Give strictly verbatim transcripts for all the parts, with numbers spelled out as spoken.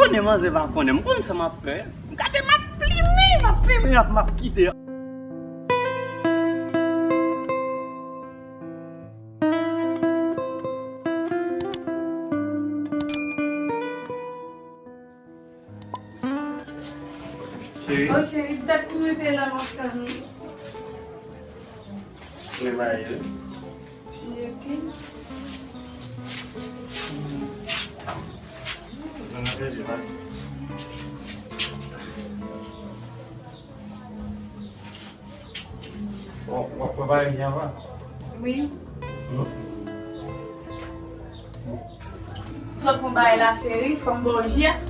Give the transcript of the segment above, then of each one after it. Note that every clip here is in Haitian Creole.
Konnen manzè pa konnen, m konn sa m ap fè. Gade m ap plimen, m ap fè, m ap, m ap kite. Cheri. Oh, cheri, dat pou mete la, mon chéri. Mwen ba yo. Li ok. Mwen ap fè di mas. Bon, w ap prepare byen anvan? Wi. Hmm. Sot pou bay la, cheri, fò m ba w jis.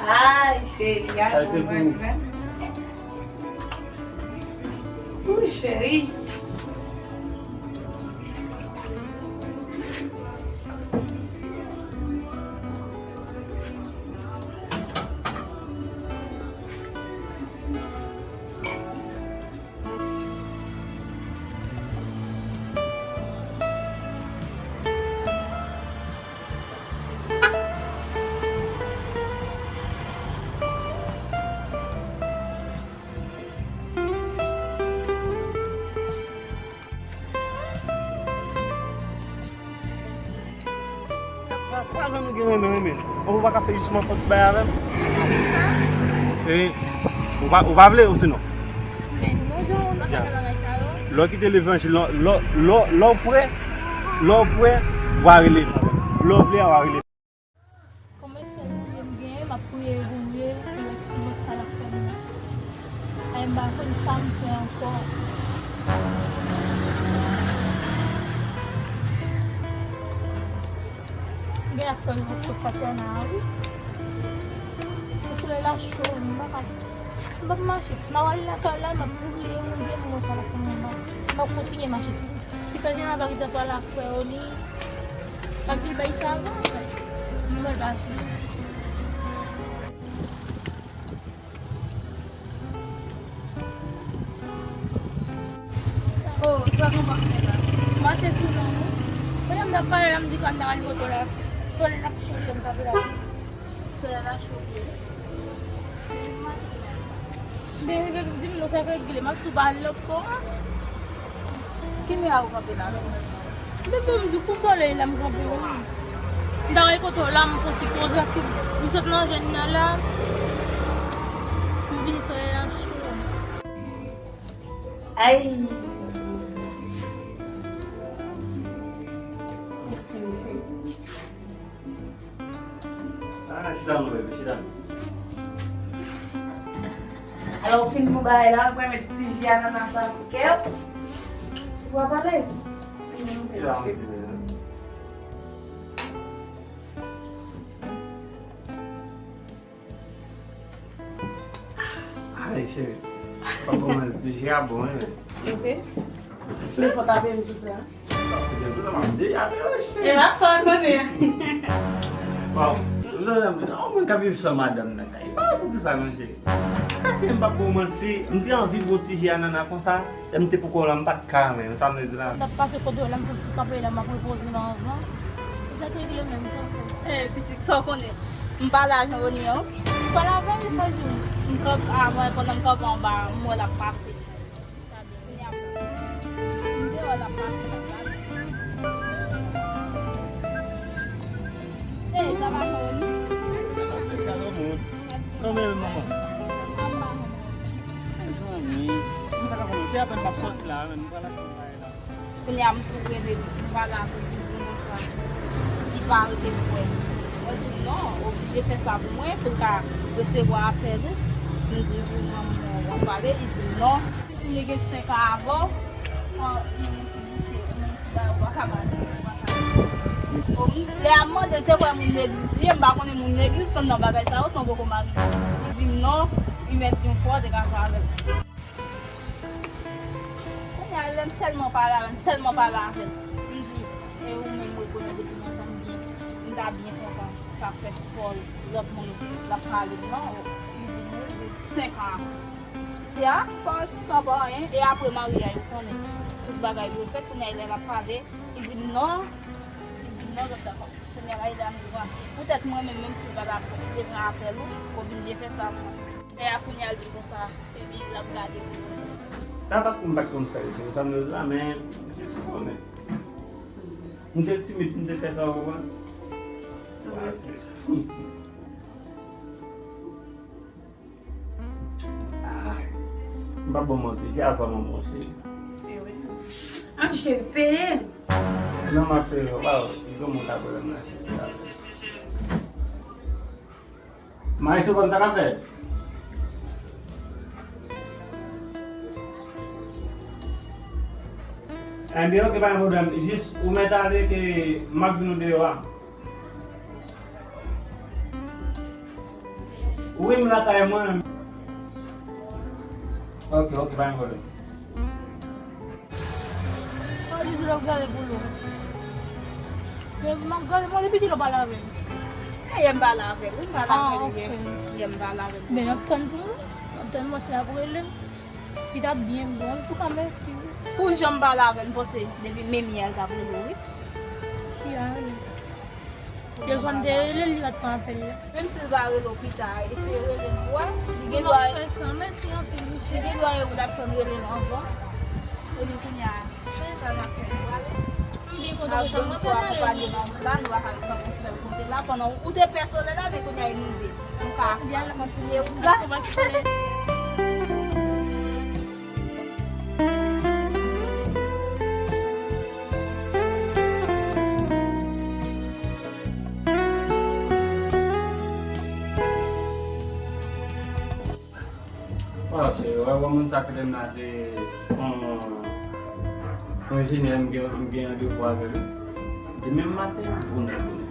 Ay, cheri, gade mwen. Ou, cheri. Sa twa zan nou gen renmen, renmen. Ou pa ka fè jisman fè ti bay avè m? E, ou pa, ou pa vle, osinon? Men non, jan ou nan fè bagay sa yo. Lè w kite levanjil, lè, lè, lè, lè w prè, lè w prè, w a rele m. Lè w vle a, w a rele m. Kòman sèl Bondye m genyen, m ap priye Bondye pou l eksplike sa l ap fè m nan. Ay, m pa konn sa m fè ankò. M gen afè nan tout katye a wi. Solèy la cho, m pa ka, m p ap mache. M ap al lakay la, m ap priye Bondye pou mwen sa l ap fè m nan. M ap kontinye mache si. Si Ferdinand pa gentan pale ak frè yo, li, m ap di l bay sa avan, men. M wè l pa sou. Oh, sa konpa fè la. Mache sou non, wi. Pandan m t ap pale la, m di kan ta al kote la. Solèy la ap cho, m t ap la. Solèy la cho vre. Men, di m non, sa k regle, m ap tou ba l lòt fwa. Ki men a ou kanpe la menm? Bebe, m di pou solèy la m kanpe wi. M ta wè kote w la, m fon ti poze, paske m sot nan jèn nan la. M vini solèy la cho. Ay. Ah, chita non, bebe, chita non. Alò, ou fin pou bagay la, ou pral met ti ji anana sa sou kè w. Ou ap alèz? Chita non, ti bebe. Ay, cheri. Pa kòmanse di cheri a bon, wi, men. Ok. Men fò w tape m sou sa. Se gen tout sa m ap di, a, cheri. E pa sa w konnen. Bon, jan m di, yon moun k ap viv san madanm nan kay. Pa poukisa non, cheri. Paske m p ap ba w manti, m te anvi bwè yon ti ji anana konsa. Lè m te poko la, m pa t ka, men, sa m vle di la. M t ap pase kote w la, m fè ti kanpe la, m ap repoze m anvan. Se sa k regle menm, sa w fè. Eh, pitit, sa w konnen. M pale a Jean Rony an. Ou pale avè l, sa l di w? M kanpe, a, mwen, pandan m kanpe anba, m wè l ap pase. M te wè l ap pase, l ap pase. Eh, sa va, Jean Rony? Kòman w ye, manman? Mezanmi, m pa ka konn, se apèn m ap sòti la, men m pral achte yon bagay la. Kounye a, m tou rele li, m pale avè l, li di m konsa, li pa rete kwè. Mwen di l non, oblije fè sa pou mwen, pou l ka resevwa apèl ou. M di l pou jan m wè w ap pale, li di m non. Li di m li gen senk an avè w, san yon ti bouke, yon ti bagay, ou pa ka mande, ou pa ka. Bon, lè a m mande l te kwè moun legliz li ye, m pa konnen moun legliz, konn nan bagay sa yo, san poko marye. Li di m non, li mèt yon fwa, te ka fè avè l. Kounye a, lè m tèlman pale avè l, m tèlman pale avè l, m di, e ou menm, ou rekonèt depi lontan m byen, m ta byen kontan sa fè fò lòt moun l ap pale m nan, li di m wi, senk an. Se a, pa sou sa pa anyen, e apre maryaj, ou konnen, tout bagay yo fèt, kounye a, lè l ap pale, li di m non, li di m non, Jean Charles. Ayda m di, bon, poutèt mwen menm, menm si l pa t ap te pran apèl ou, oblije fè sa pou mwen. Lè a kounye a l di konsa, epi l ap gade pou mwen. Sa paske m pa t konn fè l, se konsa m ye la, men jis konnen. M te timid, m te fè sa, ou konprann? Ah, m pa bon manti, se avan manman w, cheri. Eh oui. Ah, cheri, peye m. Non, m ap peye w. Waw, li gen moun k ap rele m la, cheri. Maestro, ban m sa k ap fèt. Ebyen, ok, pa gen pwoblèm. Jis, ou mèt ale ke m ap vin ou deyò a. Wi, m lakay mwen. Ok, ok, pa gen pwoblèm. Mwen jis vle gade pou nou. Men m ap gade, mwen depi kilè w pale avè l? Yè m pale avè l, wi, m pale avè l yè. Ah, ok. Yè m pale avè l. Men m ap tann pou nou. M ap tann mwen si l ap rele m. Li t ap byen bon. Antouka, mèsi, wi. Pou jan m pale avè l, m panse depi menm yè a l t ap rele w, wi. Ki a rele? Yo jwenn te rele l, li pa t pran apèl la. Menm si l pa rele w pita, eseye rele l pou wè. Li gen dwa, m ap fè sa. Mèsi anpil, wi, cheri. Li gen dwa e ou t ap konn rele l anvan. Epi kounye a, sa n ap fè, nou prale. M byen kontan pou sa, m ap rele l. Akompanye nan wout la, nou pa ka ret nan yon sèl kote la. Pandan ou te pè solèy la, men kounye a e nou de. Nou ka kontinye wout la. Waw, cheri, w ap wè moun sa k rele m la, se yon, yon enjenyè m gen, m gen randevou avè l. Demen maten, bonè bonè.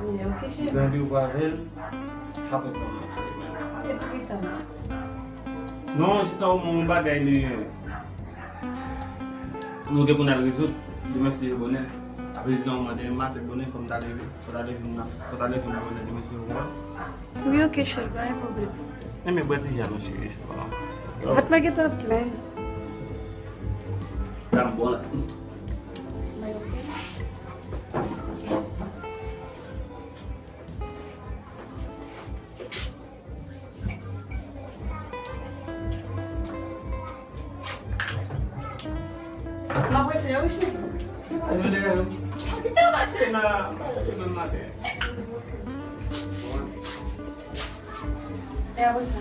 Wi, ok, cheri. Gen randevou avè l, sa poko kòmanse menm. E poukisa non? Non, jis nan yon bagay nou, nou gen pou n al rezoud. Demen se bonè. Apre jis nan yon moman, demen maten bonè, fò m ta leve. Fò ta leve, m nan, fò ta leve, m nan bonè, demen se bonè. Wi, ok, cheri, pa gen pwoblèm. Enben, bwè ti ji a non, cheri, se pa. Vant mwen gentan plen. Dam bon la. Mwen ok. M ap rese yo, wi, cheri. Kite w mache nan, nan maten. E apre sa?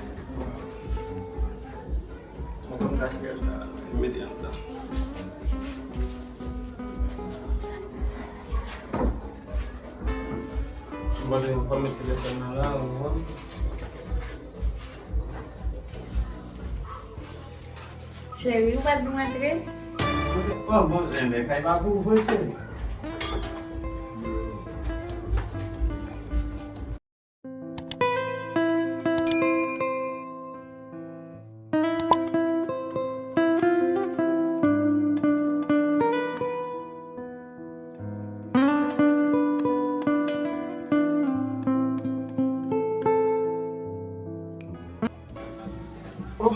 Mwen konn kache sa, mete anndan. Mwen te, mwen mete telefòn nan la, ou konprann? Cheri, ou pa di m antre? Bon, bon, enben, kay pa pou ou vre, cheri. Oh!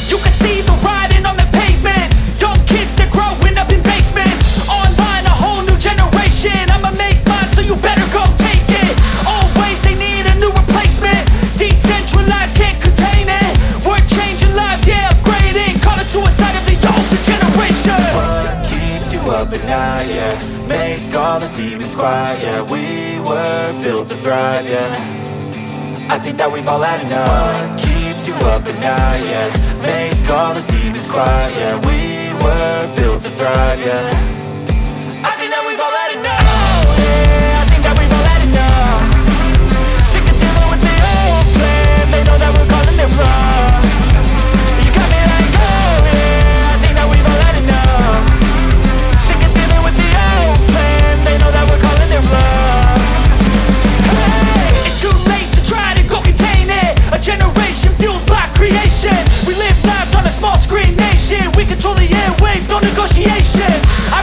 You can see the writing on the pavement. Young kids, they're growing up in basements. Online, a whole new generation. I'ma make mine, so you better go take it. Always, they need a new replacement. Decentralized, can't contain it. We're changing lives, yeah, upgrading. Call it suicide of the older generation. What keeps you up at night, yeah? Make all the demons quiet, yeah. We were built to thrive, yeah. I think that we've all had enough. What keeps you up at night, yeah? Make all the demons quiet, yeah. We were built to thrive, yeah. I think that we've all had enough. Oh, yeah, I think that we've all had enough. Sick of dealing with the old plan. They know that we're calling it wrong. You got me like, oh, yeah, I think that we've all had enough. Sick of dealing with the old plan. They know that we're calling it wrong. Hey, it's too late to try to go contain it. A generation fueled by creation. We live lives on a small screen nation. We control the airwaves, no negotiation. I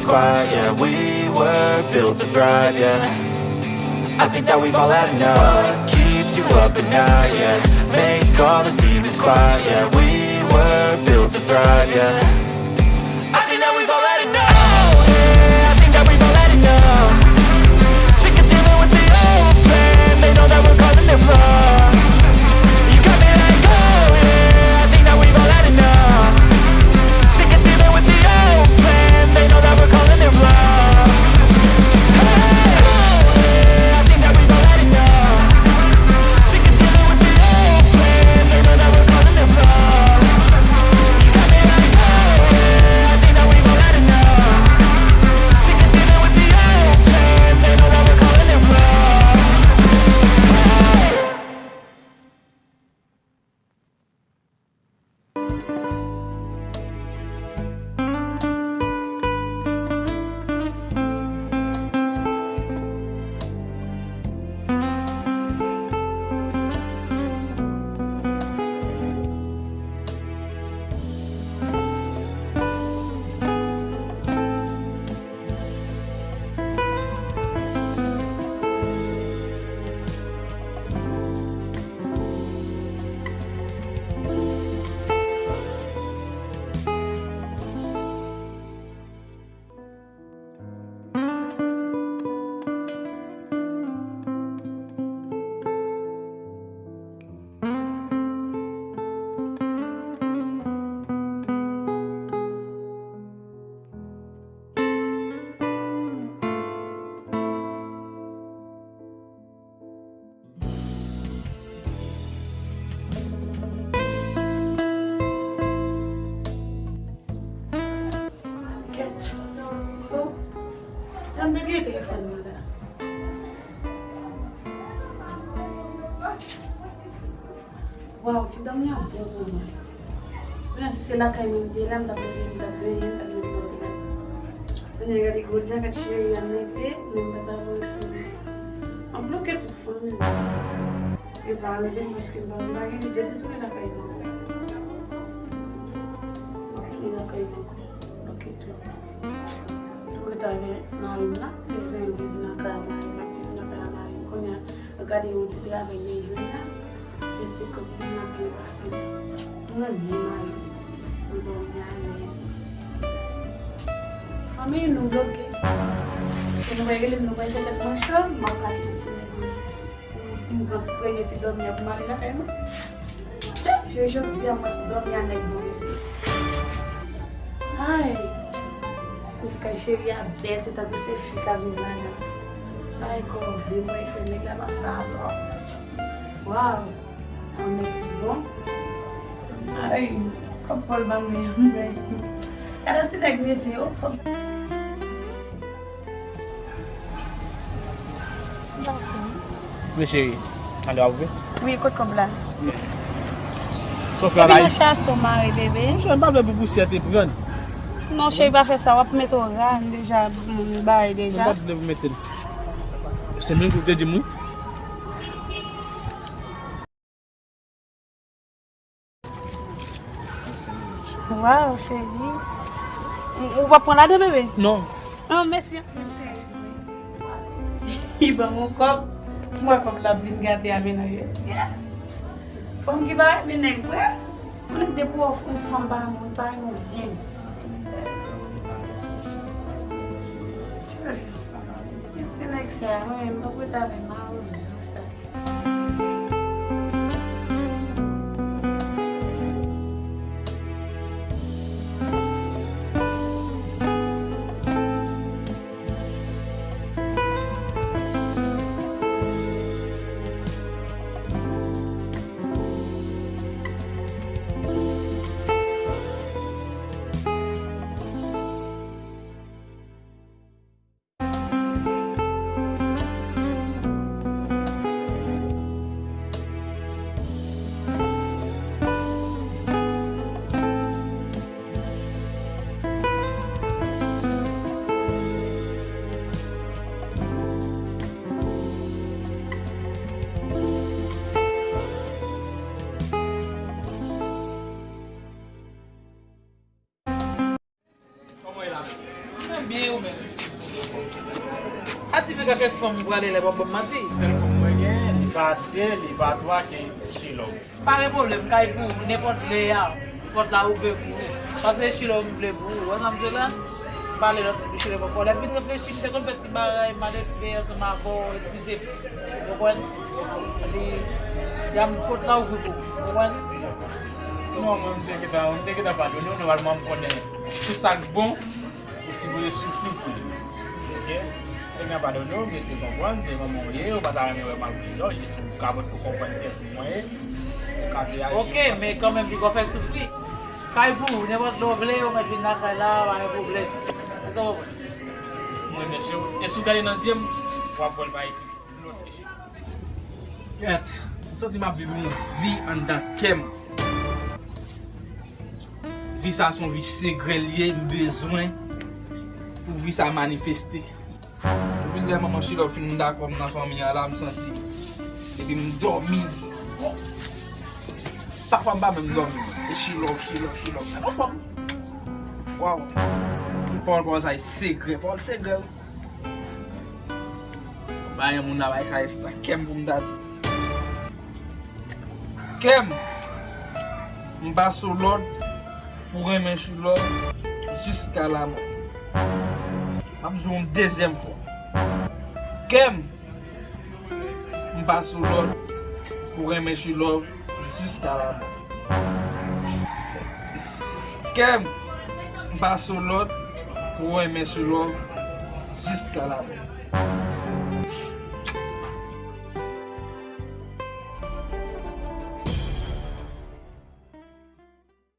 Quiet, yeah, we were built to thrive, yeah. I think that we've all had enough. What keeps you up at night, yeah? Make all the demons quiet, yeah. We were built to thrive, yeah. I think that we've all had enough. Oh, yeah, I think that we've all had enough. Sick of dealing with the old plan. They know that we're calling it bluff. You got me like, oh, yeah, I think that we've all had enough. Sick of dealing with the old plan. They know that we're calling it bluff. Hey, oh, yeah, I think that we've all had enough. Sick of dealing with the old plan. They know that we're calling it bluff. You got me like, oh, yeah, I think that we've all had enough. Sick of dealing with the old plan. They know that we're calling it bluff. Hey. Kèt. Oh. An m te bliye telefòn mwen la. Waw, ti dòmi an bon pou mwen. Kounye a si se lakay mwen m te ye la, m t ap leve, m t ap benyen, m t ap met mwen byen. Kounye a gade gwo djaket cheri a m leve, men m pa t avanse. M ap bloke tout fanmi m. Yo pa anleve m paske m pa, m pa gen lide pou tounen lakay mwen. M ap tounen lakay mwen ankò. Ok, tou. Tou rete avèk mari m la, bezwen viv nan kay mari m, m ap viv nan kay mari m. Kounye a, gade yon ti travay mwen jwenn la, yon ti kòb pou m ap byen pase. Mwen byen mari m, m dòmi alèz. Fanmi, nou bloke. Paske nou pa rele m, nou pa fè tèt mwen cho, m ap rale ti nèg mwen. M pran ti premye ti dòmi an pou m ale lakay mwen. Tchè, se jodi a mwen dòmi a nèg mwen mesye. Ay, kout kay cheri a bèl, se tankou se fi k ap viv ladan. Ay, kòve mwen fè nèg la pa sa dò. Waw, yon nèg ki bon. Ay, kòb Pòl ban mwen an, men. Gade ti nèg mesye, o. Wi, cheri. Ale, w ap ouvri? Wi, kot kòb la? Sofla la. Epi nan chaso mare, bebe. Monchè, m pa vle pou pousyè te pran. Non, cheri, pa fè sa. W ap mete w ran deja, m bay deja. M pa vle pou mete l. Se menm kou w te di m, wi. Waw, cheri. Ou, ou p ap pran ladan, bebe? Non. Oh, mèsi anpil, cheri. Li ban m yon kòb. Mwen kòb la vin gate a, men nan U S. Fanm ki pa renmen nèg vre. Ou nèg depi w wè yon fanm pa renmen w, li pa renmen w byen. Ti nèg sa, mwen, m p ap ret avè mawozo sa. Kèk fanm ou prale lè w ap ban m manti. Sèl fanm mwen genyen, li pa de, li pa twa, ke Chilò. Pa gen pwoblèm, kay pou ou, nenpòt lè a, pòt la ouvè pou ou. Paske Chilò m vle pou ou, wè sa m di la? Pale lòt Chilò poko. Lè m vin reflechi, m te konn fè ti bagay, m ale fè ansanm avè w, eskize m. Ou konprann? Li, y a pòt la ouvè pou ou, ou konprann? Non, mwen, m te gentan, m te gentan padone w, nòmalman, m konnen tout sa k bon. Ou sipoze soufri pou li. Oke? Te gen padone w, mesye konprann, se manman w ye, ou pa ta renmen wè m al prizon, jis ou kapab pou konprann kiyès mwen ye, ou ka reyaji. Oke, men kanmenm, li pral fè soufri. Kay pou ou, nenpòt lè w vle, ou mèt vin lakay la, pa gen pwoblèm. Èske w konprann? Mwen, mesye, e si w gade nan zye m, w ap wè l pa epi. Kèt, m santi m ap viv yon vi anndan kè m. Vi sa se yon vi sekrè l ye, m bezwen pou vi sa manifeste. Depi lè manman Chilò fin dakò m nan fanmi an la, m santi depi m dòmi, pafwa m pa menm dòmi. E Chilò, Chilò, Chilò. Gade yon fanm. Waw. Pawòl, pawòl sa e sekrè, pawòl sekrè wi. Bay yon moun la bay sa estan kè m pou m ta di. Kè m, m ba sou lòd pou renmen Chilò jiska lamò. M ap di yon dezyèm fwa. Kè m, m ba sou lòd pou renmen Chilò jiska lamò. Kè m, m ba sou lòd pou renmen Chilò jiska lamò.